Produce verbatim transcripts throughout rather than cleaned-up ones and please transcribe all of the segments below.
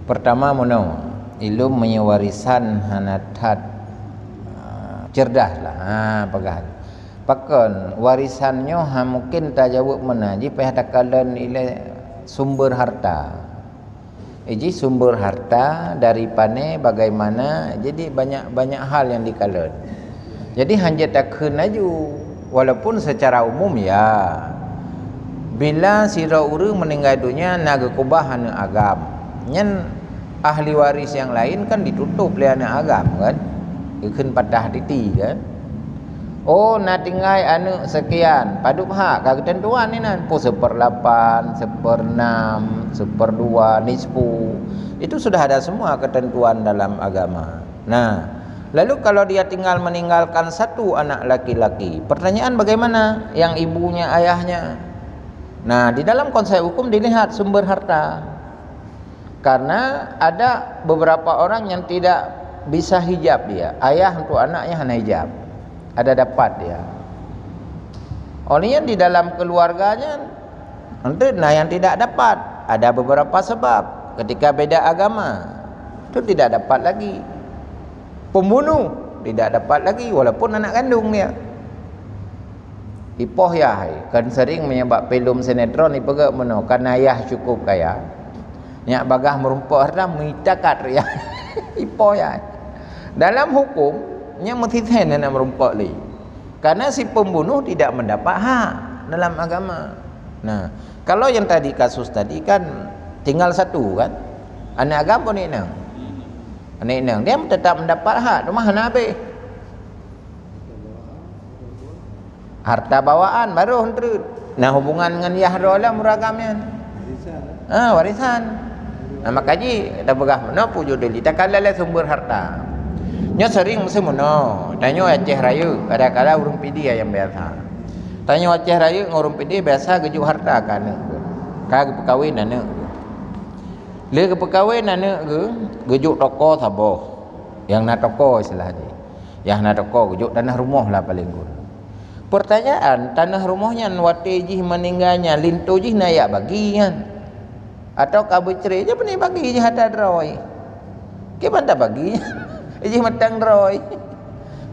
Pertama meunoe, ilôn meunyoe warisan hana that, ah, cerdas lah, ha, peugah. Pakon warisan nyoe ha mungken tajaweueb meunan, jih payah takalon ilée sumber harta. Eh, jih sumber harta dari pane, bagaimana, jadi banyak, banyak hal yang dikalon. Jadi hana jeuet takheun laju, walaupun secara umum ya. Bila sidroe ureuëng meuninggai donya na geukeubah aneuëk agam, nyan ahli waris nyang laén kan jitutôp lé aneuëk agam kan, geukheun patah titi kan. Oh, na tinggai aneuëk sekian, padub hak ka geuteuntuan inan, po seperlapan, seperenam, seperdua, nisfu. Itu sudah ada semua ketentuan dalam agama. Nah, lalu kalau dia tinggal meninggalkan satu anak laki-laki, pertanyaan bagaimana yang ibunya, ayahnya? Nah, di dalam konsep hukum dilihat sumber harta. Karena ada beberapa orang yang tidak bisa hijab dia. Ayah untuk anaknya hana hijab. Ada dapat dia. Oleh nyan di dalam keluarganya, nanti nah yang tidak dapat. Ada beberapa sebab. Ketika beda agama, itu tidak dapat lagi. Pembunuh tidak dapat lagi, walaupun anak kandung dia. Ipoh yah, kan sering meunyoe bak filem sinetron ipeugah meunoe, karena yah cukup kaya. Nyak bagaih meurumpok harta, meutakat riah. Ipoh yah. Dalam hukum, nyan meusiseh na meurumpok lé. Karena si pembunuh tidak mendapat hak dalam agama. Nah, kalau yang tadi kasus tadi kan tinggal satu kan? Aneuëk agam pun inong. Aneuëk inong, dia tetap mendapat hak, cuma hana habéh. Harta bawaan baru heuntreut. Nah, hubungan ngon yah droe lam uragam nyan. Ha, warisan. Nah, maka jih tapeugah meunoe pujudul, takalon lé sumber harta. Nyoe sering meusti meunoe. Tanyoe Aceh Rayeuk, kadang-kadang ureuëng Pidie nyang biasa. Tanyoe Aceh Rayeuk ngon ureuëng Pidie biasa geujok harta keu aneuëk. Ka geupeukawen aneuëk. Lé geupeukawen aneuëk geuh, geujok toko saboh. Nyang na toko istilah jih. Nyang na toko geujok tanah rumoh lah paléng gon. Pertanyaan, tanah rumoh nyan watée jih meuninggai nyan, linto jih na jak bagi nyan? Atawa ka beucre, jih peunoh bagi jih ata droe? Kiban tabagi nyan? Jih mantong droe.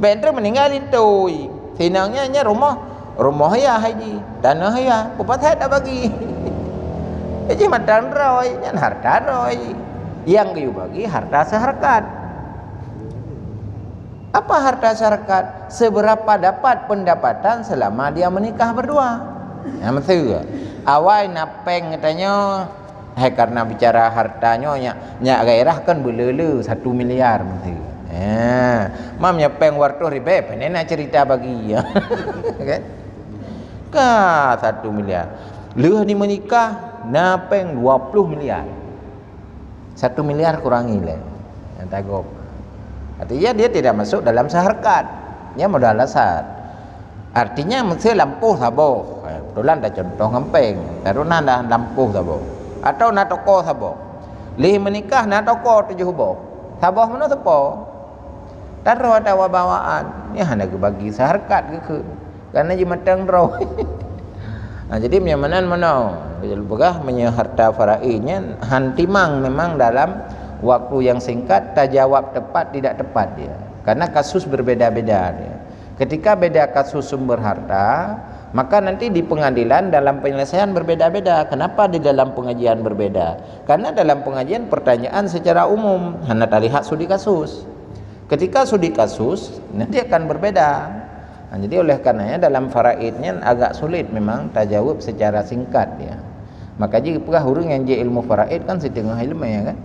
Bék trok meuninggai linto. Sinong nyan, nyan rumoh, rumoh yah jih, tanah yah, peue pasai tabagi? Jih mantong droe, nyan harta droe. Nyang geuyue bagi harta seharkat. Apa harta zakat? Seberapa dapat pendapatan selama dia menikah berdua. Nah, meuseue. Awai na péng geutanyoe, hai, karena bicara harta nyoe, nyak, nyak gairah kan beuleu-leu satu miliar meuseue. Ha, mam nyak péng dua ratus ribèe, pane na cerita bagi. Kan? Ka satu miliar. Lheueh ni menikah, na péng dua puluh miliar. Satu miliar kurangi lé nyang tagob. Artinya dia tidak masuk dalam seharkat. Nya modal dasar. Artinya meusti lampôh saboh. Eh, kebetulan dah contoh ngon péng. Taruh na dah lampôh saboh. Atau na toko saboh. Lheueh menikah na toko tujoh boh. Saboh meunoe seupôt. Taroh atawa bawaan. Nyan hana geubagi seharkat geukheun. Karena jih mantong droe. Ha, jadi meunyoe meunan meunoe, peugah meunyoe harta faraid nyan han timang memang dalam waktu yang singkat tajawab tepat tidak tepat dia. Karena kasus berbeda-beda dia. Ketika beda kasus sumber harta, maka nanti di pengadilan dalam penyelesaian berbeda-beda. Kenapa di dalam pengajian berbeda? Karena dalam pengajian pertanyaan secara umum, hana talihat studi kasus. Ketika studi kasus, nanti akan berbeda. Nah, jadi oleh karenanya dalam faraid nyan agak sulit memang tajawab secara singkat ya. Maka jih peugah ureuëng nyang jih ilmu faraid kan siteungoh ileumèe kan.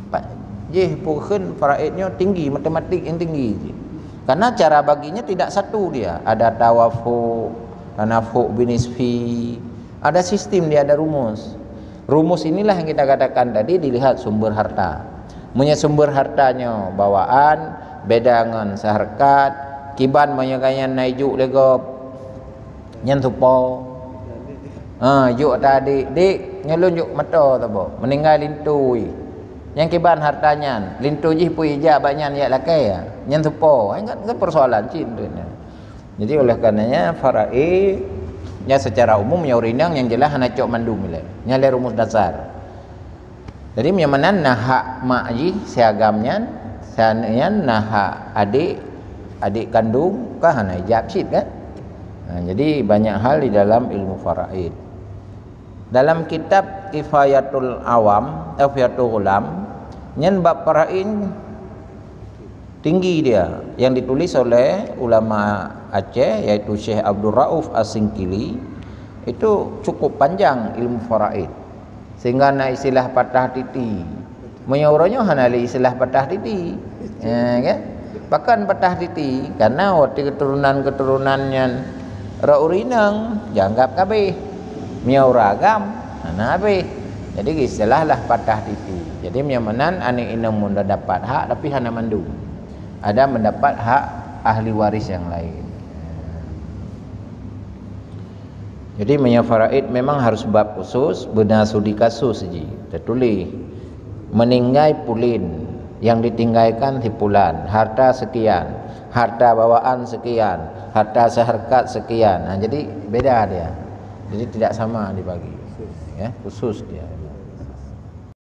Pak, jih peue kheun faraid nyoe tinggi, matematik nyang tinggi jih. Karena cara baginya tidak satu dia. Ada tawafuq, tanafuq binisfi, ada sistem dia, ada rumus. Rumus inilah yang kita katakan tadi dilihat sumber harta. Meunyoe sumber harta nyoe bawaan, beda ngon seharkat, kiban meunyoe gobnyan na ijuk lé gob, nyan seupôt. Ha, juk ata adik, "Dik, nyoe lôn juk moto saboh, meuninggai linto jih. Nyan kiban harta nyan, linto jih peue ijak bak nyan jak lakèe, nyan seupôt." Ha, ingat, ingat persoalan cit nyan. Jadi oleh karenanya faraid nyan secara umum nyoe ureuëng inong nyang jeulaih hana cok mandum ilèe. Nyan lé rumus dasar. Jadi meunyoe meunan na hak mak jih si agam nyan, si aneuk nyan na hak adik, adik kandung ka hana ijab cit kan? Nah, jadi banyak hal di dalam ilmu faraid. Dalam kitab Kifayatul Awam, Kifayatul Ghulam, nyan bab faraid tinggi dia yang ditulis oleh ulama Aceh, yaitu Syekh Abdul Rauf As-Singkili. Itu cukup panjang ilmu faraid, sehingga na istilah patah titi. Meunyoe uroe nyoe hana lé istilah patah titi, ya kan? Bahkan patah titi karena watèe keturunan-keturunan nyan rot ureueng inong dianggap kabeh. Meunyoe ureueng agam hana habéh. Jadi istilah lah patah titi. Jadi meunyoe meunan aneuk inong mun dapat hak tapi hana mandum. Ada mendapat hak ahli waris yang lain. Jadi meunyoe faraid memang harus bab khusus, beuna studi kasus jih. Teutuléh, meninggai pulan, yang ditinggalkan si pulan, harta sekian, harta bawaan sekian, harta seharkat sekian. Nah, jadi beda dia. Jadi tidak sama dibagi. Ya, khusus dia.